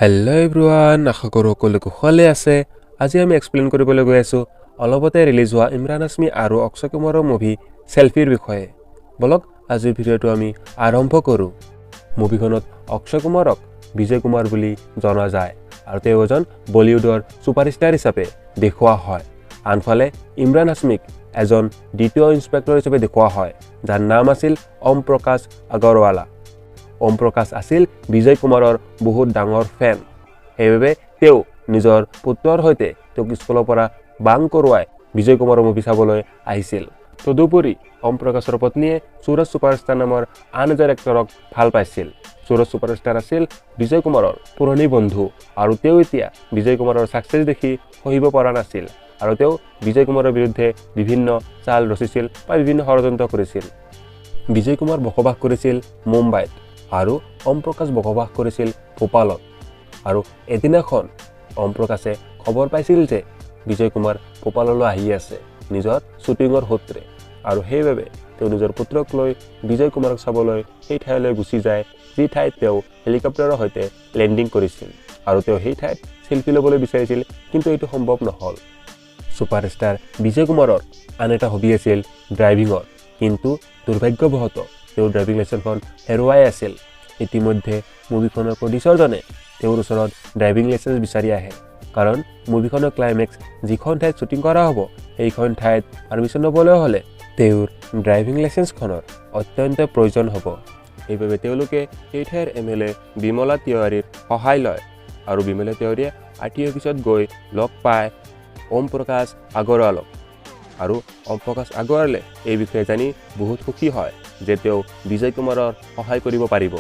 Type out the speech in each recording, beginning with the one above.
Hello' everyone, আশা কৰোঁ সকলো কুশলে আছে। আজি আমি এক্সপ্লেইন কৰিবলৈ গৈ আছোঁ অলপতে ৰিলিজ হোৱা ইমৰান হাছমি আৰু অক্ষয় কুমাৰৰ মুভি চেলফিৰ বিষয়ে। ব'লক, আজিৰ ভিডিঅ'টো আমি আৰম্ভ কৰোঁ। মুভিখনত অক্ষয় কুমাৰক বিজয় কুমাৰ বুলি জনা যায় আৰু তেওঁ এজন বলিউডৰ ছুপাৰষ্টাৰ হিচাপে দেখুওৱা হয়। আনফালে ইমৰান হাছমিক এজন দ্বিতীয় ইনস্পেক্টৰ হিচাপে দেখুওৱা হয়, যাৰ নাম আছিল ওম প্ৰকাশ আগৰৱালা। ওম প্ৰকাশ আছিল বিজয় কুমাৰৰ বহুত ডাঙৰ ফেন। সেইবাবে তেওঁ নিজৰ পুত্ৰৰ সৈতে তেওঁক স্কুলৰ পৰা বাং কৰোৱাই বিজয় কুমাৰৰ মুভি চাবলৈ আহিছিল। তদুপৰি ওম প্ৰকাশৰ পত্নীয়ে সুৰজ ছুপাৰষ্টাৰ নামৰ আন এজন এক্টৰক ভাল পাইছিল। সুৰজ ছুপাৰষ্টাৰ আছিল বিজয় কুমাৰৰ পুৰণি বন্ধু আৰু তেওঁ এতিয়া বিজয় কুমাৰৰ ছাকচেছ দেখি সহিব পৰা নাছিল আৰু তেওঁ বিজয় কুমাৰৰ বিৰুদ্ধে বিভিন্ন চাল ৰচিছিল বা বিভিন্ন ষড়যন্ত্ৰ কৰিছিল। বিজয় কুমাৰ বসবাস কৰিছিল মুম্বাইত আৰু ওম প্ৰকাশ বসবাস কৰিছিল ভোপালত। আৰু এদিনাখন ওম প্ৰকাশে খবৰ পাইছিল যে বিজয় কুমাৰ ভোপাললৈ আহি আছে নিজৰ শ্বুটিঙৰ সূত্ৰে আৰু সেইবাবে তেওঁ নিজৰ পুত্ৰক লৈ বিজয় কুমাৰক চাবলৈ সেই ঠাইলৈ গুচি যায়, যি ঠাইত তেওঁ হেলিকপ্টাৰৰ সৈতে লেণ্ডিং কৰিছিল। আৰু তেওঁ সেই ঠাইত চেলফি ল'বলৈ বিচাৰিছিল, কিন্তু এইটো সম্ভৱ নহ'ল। ছুপাৰষ্টাৰ বিজয় কুমাৰৰ আন এটা হবি আছিল ড্ৰাইভিঙৰ, কিন্তু দুৰ্ভাগ্যবশতঃ তেওঁ ড্ৰাইভিং লাইচেঞ্চখন হেৰুৱাই আছিল। ইতিমধ্যে মুভিখনৰ প্ৰডিউচাৰজনে তেওঁৰ ওচৰত ড্ৰাইভিং লাইচেঞ্চ বিচাৰি আহে, কাৰণ মুভিখনৰ ক্লাইমেক্স যিখন ঠাইত শ্বুটিং কৰা হ'ব, সেইখন ঠাইত পাৰ্মিশ্যন ল'বলৈ হ'লে তেওঁৰ ড্ৰাইভিং লাইচেঞ্চখনৰ অত্যন্ত প্ৰয়োজন হ'ব। সেইবাবে তেওঁলোকে সেই ঠাইৰ এমএলএ বিমলা তিৱাৰীৰ সহায় লয় আৰু বিমলা তিৱাৰীয়ে আৰটি অফিচত গৈ লগ পায় ওম প্ৰকাশ আগৰৱালক। আৰু ওম প্ৰকাশ আগৰৱালে এই বিষয়ে জানি বহুত সুখী হয় যে তেওঁ বিজয় কুমাৰৰ সহায় কৰিব পাৰিব।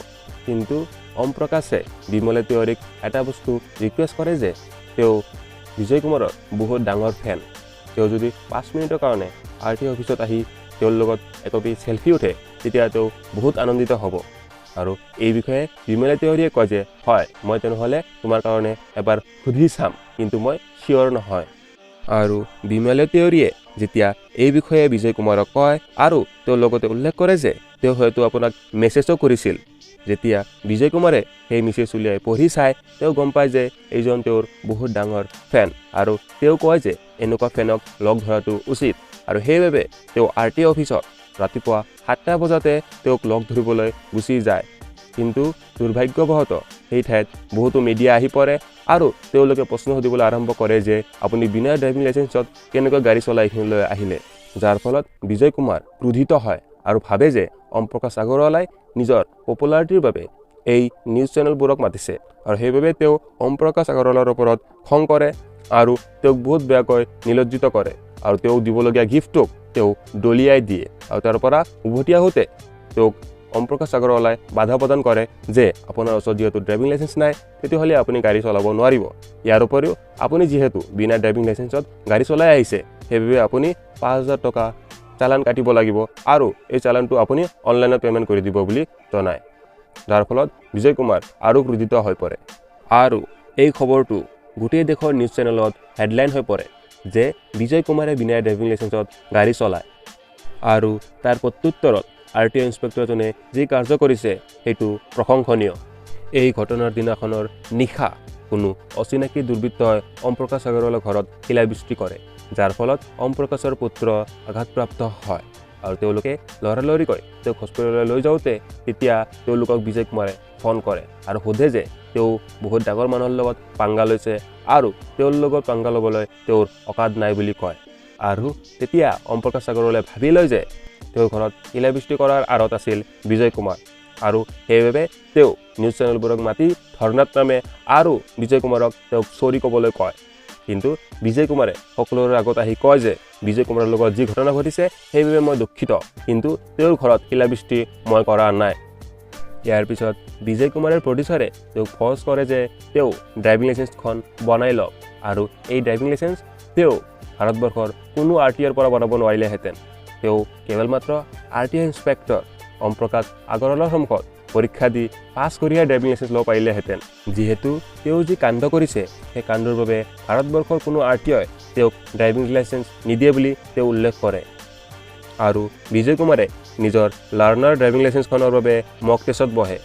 কিন্তু ওম প্ৰকাশে বিমলা তিৱাৰীক এটা বস্তু ৰিকুৱেষ্ট কৰে যে তেওঁ বিজয় কুমাৰৰ বহুত ডাঙৰ ফেন, তেওঁ যদি 5 মিনিটৰ কাৰণে আৰটি অফিচত আহি তেওঁৰ লগত একপি চেলফি উঠে, তেতিয়া তেওঁ বহুত আনন্দিত হ'ব। আৰু এই বিষয়ে বিমলা তিৱাৰীয়ে কয় যে হয়, মই তেনেহ'লে তোমাৰ কাৰণে এবাৰ সুধি চাম, কিন্তু মই চিয়'ৰ নহয়। আৰু বিমলা তিৱাৰীয়ে যেতিয়া এই বিষয়ে বিজয় কুমাৰক কয় আৰু তেওঁ লগতে উল্লেখ কৰে যে তেওঁ হয়তো আপোনাক মেছেজো কৰিছিল, যেতিয়া বিজয় কুমাৰে সেই মেছেজ উলিয়াই পঢ়ি চায়, তেওঁ গম পায় যে এইজন তেওঁৰ বহুত ডাঙৰ ফেন আৰু তেওঁ কয় যে এনেকুৱা ফেনক লগ ধৰাটো উচিত। আৰু সেইবাবে তেওঁ আৰটি অফিচত ৰাতিপুৱা 7টা বজাতে তেওঁক লগ ধৰিবলৈ গুচি যায়। কিন্তু দুৰ্ভাগ্যবশতঃ সেই ঠাইত বহুতো মিডিয়া আহি পৰে আৰু তেওঁলোকে প্ৰশ্ন সুধিবলৈ আৰম্ভ কৰে যে আপুনি বিনা ড্ৰাইভিং লাইচেঞ্চত কেনেকৈ গাড়ী চলাই এইখিনিলৈ আহিলে, যাৰ ফলত বিজয় কুমাৰ ক্ৰোধিত হয় আৰু ভাবে যে ওম প্ৰকাশ আগৰৱালাই নিজৰ পপুলাৰিটিৰ বাবে এই নিউজ চেনেলবোৰক মাতিছে। আৰু সেইবাবে তেওঁ ওম প্ৰকাশ আগৰৱালাৰ ওপৰত খং কৰে আৰু তেওঁক বহুত বেয়াকৈ নিলজ্জিত কৰে আৰু তেওঁক দিবলগীয়া গিফ্টটোক তেওঁ দলিয়াই দিয়ে। আৰু তাৰ পৰা উভতি আহোঁতে তেওঁক ওম প্ৰকাশ আগৰৱালাই বাধা প্ৰদান কৰে যে আপোনাৰ ওচৰত যিহেতু ড্ৰাইভিং লাইচেঞ্চ নাই, তেতিয়াহ'লে আপুনি গাড়ী চলাব নোৱাৰিব। ইয়াৰ উপৰিও আপুনি যিহেতু বিনা ড্ৰাইভিং লাইচেঞ্চত গাড়ী চলাই আহিছে, সেইবাবে আপুনি 5000 টকা চালান কাটিব লাগিব আৰু এই চালানটো আপুনি অনলাইনত পে'মেণ্ট কৰি দিব বুলি জনায়, যাৰ ফলত বিজয় কুমাৰ আৰু ক্ৰোধিত হৈ পৰে। আৰু এই খবৰটো গোটেই দেশৰ নিউজ চেনেলত হেডলাইন হৈ পৰে যে বিজয় কুমাৰে বিনা ড্ৰাইভিং লাইচেঞ্চত গাড়ী চলায় আৰু তাৰ প্ৰত্যুত্তৰত আৰটি অ' ইন্সপেক্টৰজনে যি কাৰ্য কৰিছে, সেইটো প্ৰশংসনীয়। এই ঘটনাৰ দিনাখনৰ নিশা কোনো অচিনাকি দুৰ্বৃত্তই ওম প্ৰকাশ আগৰৱালাৰ ঘৰত শিলাবৃষ্টি কৰে, যাৰ ফলত ওম প্ৰকাশৰ পুত্ৰ আঘাতপ্ৰাপ্ত হয়। আৰু তেওঁলোকে লৰালৰিকৈ তেওঁক হস্পিটেললৈ লৈ যাওঁতে তেতিয়া তেওঁলোকক বিজয় কুমাৰে ফোন কৰে আৰু সোধে যে তেওঁ বহুত ডাঙৰ মানুহৰ লগত পাংগা লৈছে আৰু তেওঁৰ লগত পাংগা ল'বলৈ তেওঁৰ অকাদ নাই বুলি কয়। আৰু তেতিয়া ওম প্ৰকাশ আগৰৱালাই ভাবি লয় যে তেওঁৰ ঘৰত শিলাবৃষ্টি কৰাৰ আঁৰত আছিল বিজয় কুমাৰ আৰু সেইবাবে তেওঁ নিউজ চেনেলবোৰক মাতি ধৰ্ণাত নামে আৰু বিজয় কুমাৰক তেওঁক চৰি ক'বলৈ কয়। কিন্তু বিজয় কুমাৰে সকলোৰে আগত আহি কয় যে বিজয় কুমাৰৰ লগত যি ঘটনা ঘটিছে, সেইবাবে মই দুখিত, কিন্তু তেওঁৰ ঘৰত শিলাবৃষ্টি মই কৰা নাই। ইয়াৰ পিছত বিজয় কুমাৰৰ প্ৰডিউচাৰে তেওঁক ফ'ৰ্চ কৰে যে তেওঁ ড্ৰাইভিং লাইচেঞ্চখন বনাই লওক আৰু এই ড্ৰাইভিং লাইচেঞ্চ তেওঁ ভাৰতবৰ্ষৰ কোনো আৰটিঅ'ৰ পৰা বনাব নোৱাৰিলেহেঁতেন, তেওঁ কেৱল মাত্ৰ আৰটিঅ' ইন্সপেক্টৰ ওম প্ৰকাশ আগৰৱালাৰ সন্মুখত পৰীক্ষা দি পাছ কৰিহে ড্ৰাইভিং লাইচেঞ্চ ল'ব পাৰিলেহেঁতেন, যিহেতু তেওঁ যি কাণ্ড কৰিছে, সেই কাণ্ডৰ বাবে ভাৰতবৰ্ষৰ কোনো আৰটিঅ'ই তেওঁক ড্ৰাইভিং লাইচেঞ্চ নিদিয়ে বুলি তেওঁ উল্লেখ কৰে। আৰু বিজয় কুমাৰে নিজৰ লাৰ্ণাৰ ড্ৰাইভিং লাইচেঞ্চখনৰ বাবে মক টেষ্টত বহে।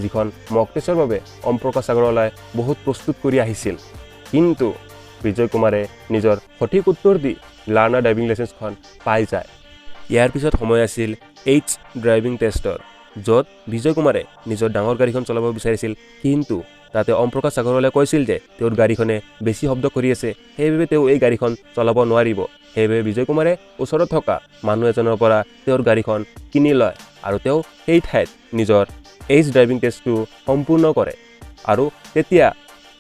যিখন মক টেষ্টৰ বাবে ওম প্ৰকাশ আগৰৱালাই বহুত প্ৰস্তুত কৰি আহিছিল। কিন্তু বিজয় কুমাৰে নিজৰ সঠিক উত্তৰ দি লাৰ্ণাৰ ড্ৰাইভিং লাইচেঞ্চখন পাই যায়। ইয়াৰ পিছত সময় আছিল এইচ ড্ৰাইভিং টেষ্টৰ, য'ত বিজয় কুমাৰে নিজৰ ডাঙৰ গাড়ীখন চলাব বিচাৰিছিল। কিন্তু তাতে ওম প্ৰকাশ আগৰৱালাই কৈছিল যে তেওঁৰ গাড়ীখনে বেছি শব্দ কৰি আছে, সেইবাবে তেওঁ এই গাড়ীখন চলাব নোৱাৰিব। সেইবাবে বিজয় কুমাৰে ওচৰত থকা মানুহ এজনৰ পৰা তেওঁৰ গাড়ীখন কিনি লয় আৰু তেওঁ সেই ঠাইত নিজৰ এইচ ড্ৰাইভিং টেষ্টটো সম্পূৰ্ণ কৰে। আৰু তেতিয়া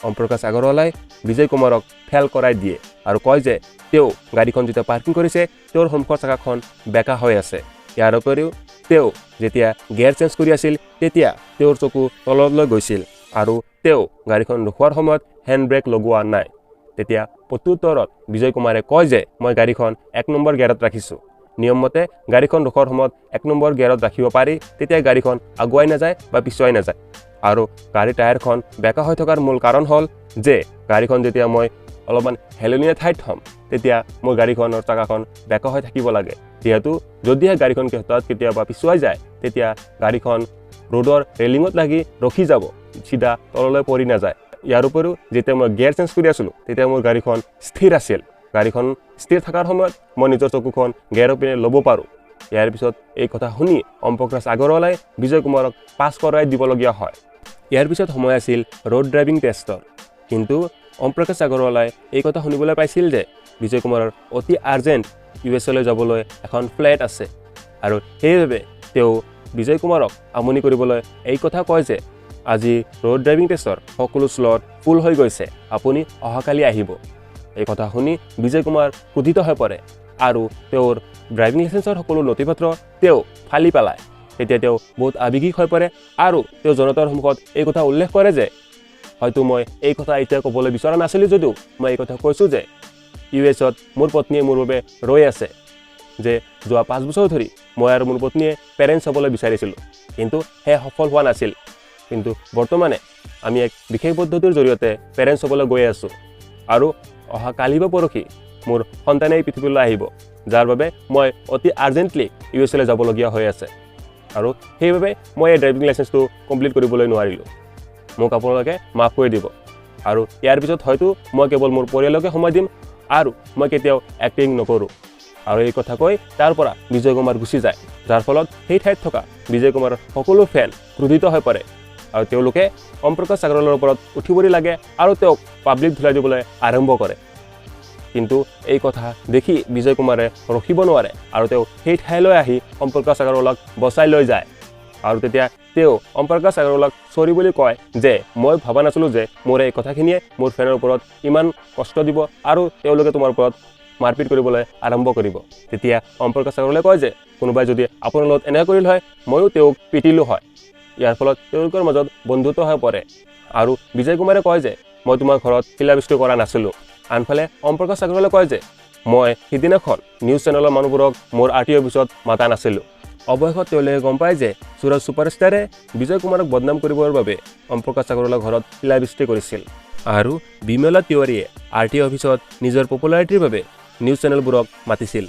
ওম প্ৰকাশ আগৰৱালাই বিজয় কুমাৰক ফেইল কৰাই দিয়ে আৰু কয় যে তেওঁ গাড়ীখন যেতিয়া পাৰ্কিং কৰিছে, তেওঁৰ সন্মুখৰ চকাখন বেকা হৈ আছে। ইয়াৰ উপৰিও তেওঁ যেতিয়া গিয়াৰ চেঞ্জ কৰি আছিল, তেতিয়া তেওঁৰ চকু তললৈ গৈছিল আৰু তেওঁ গাড়ীখন ৰখোৱাৰ সময়ত হেণ্ড ব্ৰেক লগোৱা নাই। তেতিয়া প্ৰত্যুত্তৰত বিজয় কুমাৰে কয় যে মই গাড়ীখন 1 নম্বৰ গিয়াৰত ৰাখিছোঁ। নিয়মমতে গাড়ীখন ৰখোৱাৰ সময়ত 1 নম্বৰ গিয়াৰত ৰাখিব পাৰি, তেতিয়া গাড়ীখন আগুৱাই নাযায় বা পিছুৱাই নাযায়। আৰু গাড়ীৰ টায়াৰখন বেকা হৈ থকাৰ মূল কাৰণ হ'ল যে গাড়ীখন যেতিয়া মই অলপমান হেলনীয়া ঠাইত থ'ম, তেতিয়া মোৰ গাড়ীখনৰ চকাখন বেকা হৈ থাকিব লাগে, যিহেতু যদিহে গাড়ীখন হঠাৎ কেতিয়াবা পিছুৱাই যায়, তেতিয়া গাড়ীখন ৰোডৰ ৰেলিঙত লাগি ৰখি যাব, চিধা তললৈ পৰি নাযায়। ইয়াৰ উপৰিও যেতিয়া মই গিয়াৰ চেঞ্জ কৰি আছিলোঁ, তেতিয়া মোৰ গাড়ীখন স্থিৰ আছিল। গাড়ীখন স্থিৰ থকাৰ সময়ত মই নিজৰ চকুখন গিয়াৰৰ পিনে ল'ব পাৰোঁ। ইয়াৰ পিছত এই কথা শুনি ওম প্ৰকাশ আগৰৱালাই বিজয় কুমাৰক পাছ কৰাই দিবলগীয়া হয়। ইয়াৰ পিছত সময় আছিল ৰোড ড্ৰাইভিং টেষ্টৰ। কিন্তু ওম প্ৰকাশ আগৰৱালাই এই কথা শুনিবলৈ পাইছিল যে বিজয় কুমাৰৰ অতি আৰ্জেণ্ট ইউ এছলৈ যাবলৈ এখন ফ্লাইট আছে আৰু সেইবাবে তেওঁ বিজয় কুমাৰক আমনি কৰিবলৈ এই কথা কয় যে আজি ৰোড ড্ৰাইভিং টেষ্টৰ সকলো শ্লট ফুল হৈ গৈছে, আপুনি অহাকালি আহিব। এই কথা শুনি বিজয় কুমাৰ ক্ৰোধিত হৈ পৰে আৰু তেওঁৰ ড্ৰাইভিং লাইচেঞ্চৰ সকলো নথি পত্ৰ তেওঁ ফালি পেলায়। তেতিয়া তেওঁ বহুত আৱেগিক হৈ পৰে আৰু তেওঁ জনতাৰ সন্মুখত এই কথা উল্লেখ কৰে যে হয়তো মই এই কথা এতিয়া ক'বলৈ বিচৰা নাছিলোঁ যদিও মই এই কথা কৈছোঁ যে ইউ এছত মোৰ পত্নীয়ে মোৰ বাবে ৰৈ আছে, যে যোৱা 5 বছৰ ধৰি মই আৰু মোৰ পত্নীয়ে পেৰেণ্টছ হ'বলৈ বিচাৰিছিলোঁ, কিন্তু সেয়া সফল হোৱা নাছিল। কিন্তু বৰ্তমানে আমি এক বিশেষ পদ্ধতিৰ জৰিয়তে পেৰেণ্টছ হ'বলৈ গৈ আছোঁ আৰু অহা কালি বা পৰহি মোৰ সন্তানে এই পৃথিৱীলৈ আহিব, যাৰ বাবে মই অতি আৰ্জেণ্টলি ইউ এছলৈ যাবলগীয়া হৈ আছে আৰু সেইবাবে মই এই ড্ৰাইভিং লাইচেঞ্চটো কমপ্লিট কৰিবলৈ নোৱাৰিলোঁ। মোক আপোনালোকে মাফ কৰি দিব আৰু ইয়াৰ পিছত হয়তো মই কেৱল মোৰ পৰিয়ালকে সময় দিম আৰু মই কেতিয়াও এক্টিং নকৰোঁ। আৰু এই কথা কৈ তাৰ পৰা বিজয় কুমাৰ গুচি যায়, যাৰ ফলত সেই ঠাইত থকা বিজয় কুমাৰৰ সকলো ফেন ক্ৰোধিত হৈ পৰে আৰু তেওঁলোকে ওম প্ৰকাশ আগৰৱালাৰ ওপৰত উঠি পৰি লাগে আৰু তেওঁক পাব্লিক ধুলাই দিবলৈ আৰম্ভ কৰে। কিন্তু এই কথা দেখি বিজয় কুমাৰে ৰখিব নোৱাৰে আৰু তেওঁ সেই ঠাইলৈ আহি ওম প্ৰকাশ আগৰৱালাক বচাই লৈ যায়। আৰু তেতিয়া তেওঁ ওম প্ৰকাশ আগৰৱালাক চৰি বুলি কয় যে মই ভবা নাছিলোঁ যে মোৰ এই কথাখিনিয়ে মোৰ ফেনৰ ওপৰত ইমান কষ্ট দিব আৰু তেওঁলোকে তোমাৰ ওপৰত মাৰপিট কৰিবলৈ আৰম্ভ কৰিব। তেতিয়া ওম প্ৰকাশ আগৰৱালাই কয় যে কোনোবাই যদি আপোনাৰ লগত এনে কৰিল হয়, ময়ো তেওঁক পিটিলোঁ হয়। ইয়াৰ ফলত তেওঁলোকৰ মাজত বন্ধুত্ব হৈ পৰে আৰু বিজয় কুমাৰে কয় যে মই তোমাৰ ঘৰত শিলাবৃষ্টি কৰা নাছিলোঁ। আনফালে ওম প্ৰকাশ আগৰৱালে কয় যে মই সিদিনাখন নিউজ চেনেলৰ মানুহবোৰক মোৰ আৰ টি অফিচত মাতা নাছিলোঁ। অৱশেষত তেওঁলোকে গম পায় যে সুৰজ ছুপাৰষ্টাৰে বিজয় কুমাৰক বদনাম কৰিবৰ বাবে ওম প্ৰকাশ আগৰৱালাৰ ঘৰত শিলাবৃষ্টি কৰিছিল আৰু বিমলা তিৱাৰীয়ে আৰ টি অফিচত নিজৰ পপুলাৰিটিৰ বাবে নিউজ চেনেলবোৰক মাতিছিল।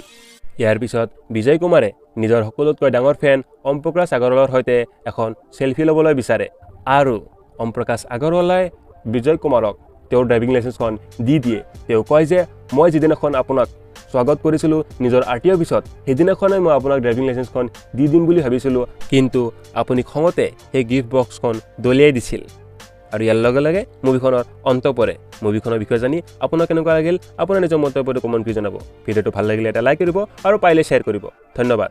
ইয়াৰ পিছত বিজয় কুমাৰে নিজৰ সকলোতকৈ ডাঙৰ ফেন ওম প্ৰকাশ আগৰৱালাৰ সৈতে এখন চেলফি ল'বলৈ বিচাৰে আৰু ওম প্ৰকাশ আগৰৱালাই বিজয় কুমাৰক তেওঁৰ ড্ৰাইভিং লাইচেঞ্চখন দি দিয়ে। তেওঁ কয় যে মই যিদিনাখন আপোনাক স্বাগত কৰিছিলোঁ নিজৰ আৰ টি অফিচত, সেইদিনাখনে মই আপোনাক ড্ৰাইভিং লাইচেঞ্চখন দি দিম বুলি ভাবিছিলোঁ, কিন্তু আপুনি খঙতে সেই গিফ্ট বক্সখন দলিয়াই দিছিল। আৰু ইয়াৰ লগে লগে মুভিখনৰ অন্ত পৰে। মুভিখনৰ বিষয়ে জানি আপোনাৰ কেনেকুৱা লাগিল, আপোনাৰ নিজৰ মন্তব্যটো কমেণ্ট কৰি জনাব। ভিডিঅ'টো ভাল লাগিলে এটা লাইক কৰিব আৰু পাৰিলে শ্বেয়াৰ কৰিব। ধন্যবাদ।